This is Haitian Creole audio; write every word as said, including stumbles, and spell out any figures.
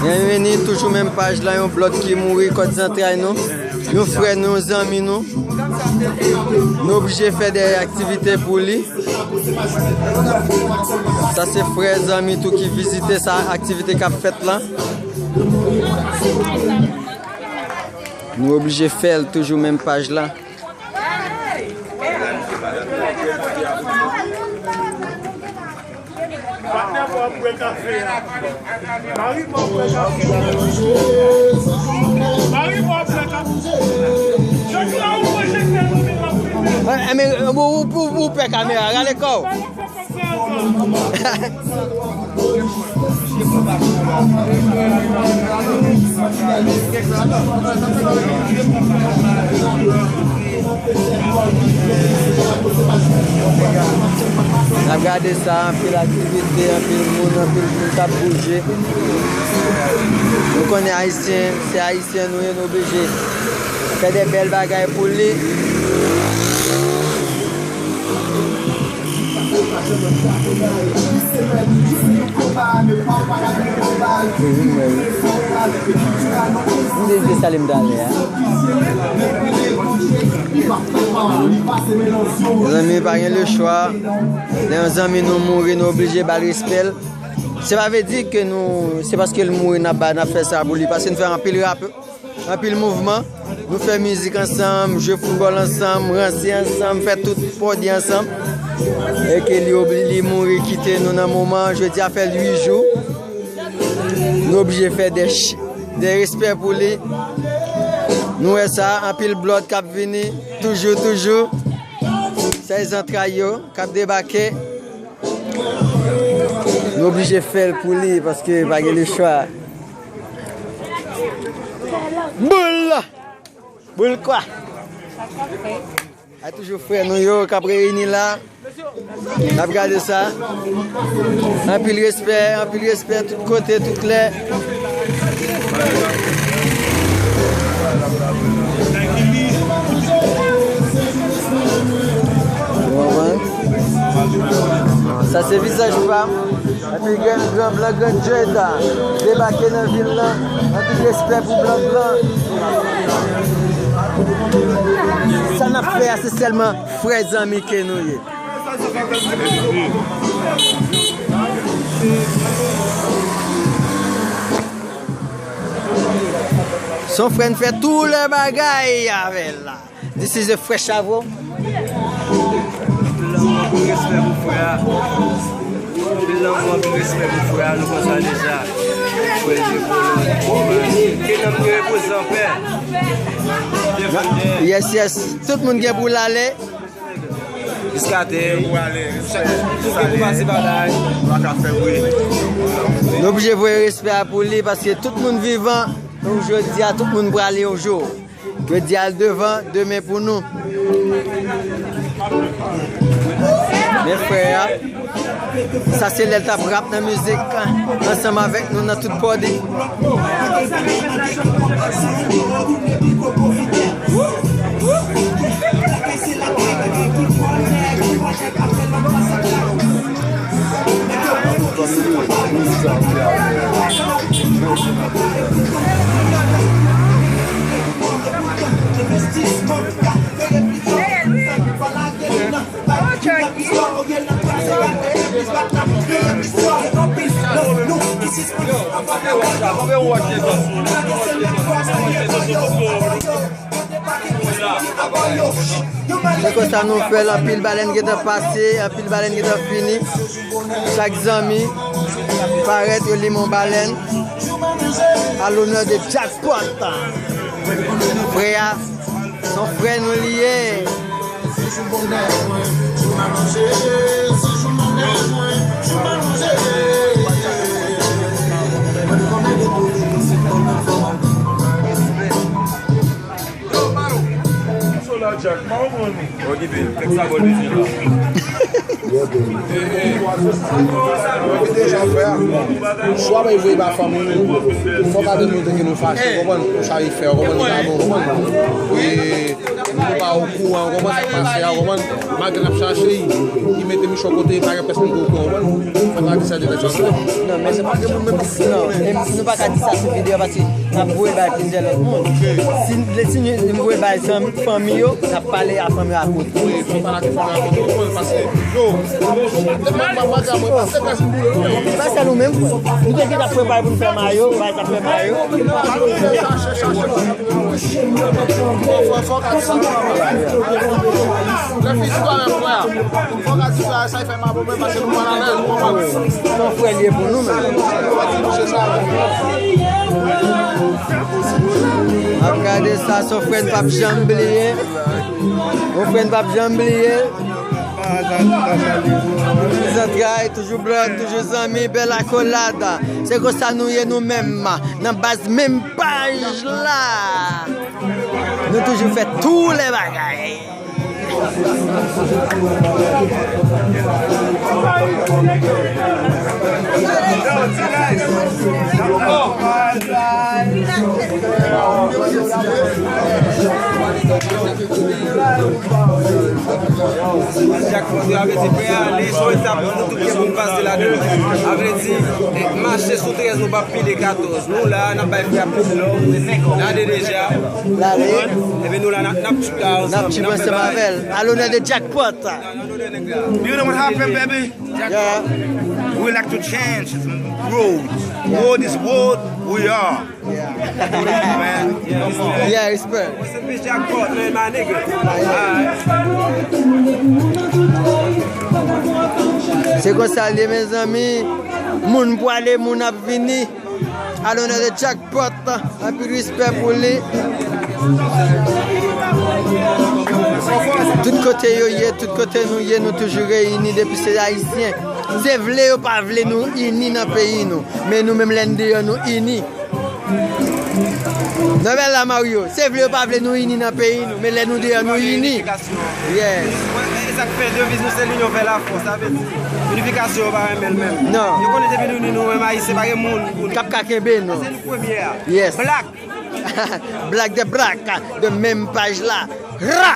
Byenveni, toujou menm paj la, yon blòd ki mouri kòt zantray nou. Yon frè nou, yon zanmi nou. Nou oblije fè de aktivite pou li. Sa se frè, zanmi tou ki vizite sa aktivite k ap fèt la. Nou oblije fè l toujou menm paj la. Patnè pa w ap bwè kafe a. Mari pa w ap bwè kafe. Mari pa w ap bwè kafe. Jodi a, ou pwojekte nou vin ap filme. Eh, eh, men, ou, ou, ou, ou pè kamera, rale kò w. N ap gade sa, anpil aktivite, anpil moun, anpil moun k ap bouje. Nou konnen Ayisyen, se Ayisyen nou ye, nou oblije fè de bèl bagay pou li. Mezanmi, pa gen lechwa. Lè yon zanmi nou mouri, nou oblije ba l respè l. Se pa vle di ke nou, se paske l mouri n ap ba, n ap fè sa pou li, paske n fè anpil rap. Anpil mouvman. Nou fè mizik ansanm, jwe foutbòl ansanm, ranse ansanm, fè tout pòdi ansanm. E ke li obli-, li mouri kite nou nan moman, jodi a fè uit jou. Nou oblije fè de ch-, de respè pou li. Nou wè sa, anpil blòd k ap vini, toujou, toujou. Sa e zantray yo k ap debake. Nou oblije fè l pou li, paske pa gen lechwa. Boul! Boul kwa? A toujou frè nou yo k ap reyini la. N ap gade sa. Anpil respè, anpil respè, tout kote, tout lè. Ou konprann? Sa se vizaj pa m. Epi grann, gran blan, gran dread la debake nan vil lan. Anpil respè pou blan blan. Sa n ap fè a, se sèlman frè zanmi ke nou ye. Son frè n fè tou lè bagay avè l la. This is a fresh avo. Anpil lanmou, anpil respè pou frè a. Anpil lanmou, anpil respè pou frè a. Nou konn sa deja. Frè Jefo, ke nanm li repoze anpè. Yes, yes. Tout moun gen pou l ale. Jiska tè. Tout gen pou pase pa la. Nou oblije voye respè a pou li, paske tout moun vivan. Donk, jodi a, tout moun prale yon jou. Jodi a l devan, demen pou nou. Men frè a, sa se lè l t ap rap nan mizik, ansanm avèk nou nan tout pòdi. Se konsa nou fè l, anpil balèn gentan pase, anpil balèn gentan fini. Chak zanmi parèt, yo limen yon balèn. A l'honneur de Jackpot. Frè a, se yon frè nou li ye. Yo, Balo. Sola Jack, pa w pran nou. Okipe, kèk sa bòl bezwen la. Mwen vin deja frè. Swa bay voye ba fanmi nou, fòk ap montre ke nou fache, ou konprann? Pou sa li fè, ou konprann? Li pa bon, ou konprann? E nou pa okouran, ou konprann sa k pase a, ou konprann? Malgre n ap chache, li mete michon kote, pa gen pèsonn ki okouran, ou konprann? Fòk ap di sa de tèt sa. Non, men se pa gen moun menm. Non, e nou pa ka di sa sou videyo paske n ap voye bay plizyè lòt moun. Si, si nou voye bay zanmi, fanmi yo, n ap pale a fanmi yo akote. Wi, fò pale ak fanmi yo akote, ou konprann, paske yo, depi m ap mache mwen pa se klas m boule, non. Se pa sèl ou menm, frè. Nou te gentan prepare pou n fè mayo, bay sa fè mayo. Chache, chache. Fò, fò, fò ka di sa. Lè fi di kwa menm, frè. Fò ka di sa, sa fè m ap mwen pase pou mwen avè l, ou konprann? Se yon frè li ye pou nou menm. Ap gade sa, se yon frè n p ap janm bliye. Yon frè n p ap janm bliye. Toujou zantray, toujou blòd, toujou zanmi, bèl akolad. Se konsa nou ye nou menm, nan baz menm paj la. Nou toujou fè tou lè bagay. Jackpot, yo, a vle di, prè ale, se yon etap nou tout gen pou n pase ladan. A vle di, eh, mache sou trèz, nou p ap pile katòz. Nou la, n ap bay frè a plis love. Lale deja. Lale. Epi nou la, n ap, n ap tchip la ansanm. N ap tchip ansanm avè l. A lonè de Jackpot. You know what happened, baby? Yeah. We like to change road. Yeah. Road is road, we are. Yeah. Man. Yeah, respect. Rest in peace, Jackpot, man, my nigga. Alright. Se konsa l ye, mezanmi. Moun pwale, moun ap vini. A lonè de Jackpot, anpil respè pou li. Tout kote yo ye, tout kote nou ye, nou toujou reyini depi se Ayisyen. Se vle yo pa vle nou ini nan peyi nou. Men nou menm lè n deyò nou ini. Nan bèl la Mario, se vle yo pa vle nou ini nan peyi nou, men lè nou deyò nou ini. Yes. E sa k fè deviz nou se l'union fait la force, sa vle di inifikasyon yo pa renmen l menm. Non. Yo konnen depi nou ni nou menm Ayisyen pa gen moun pou nou. K ap ka kenbe nou. Se nou premye a. Yes. Black. Black de Black, de menm paj la. Ra!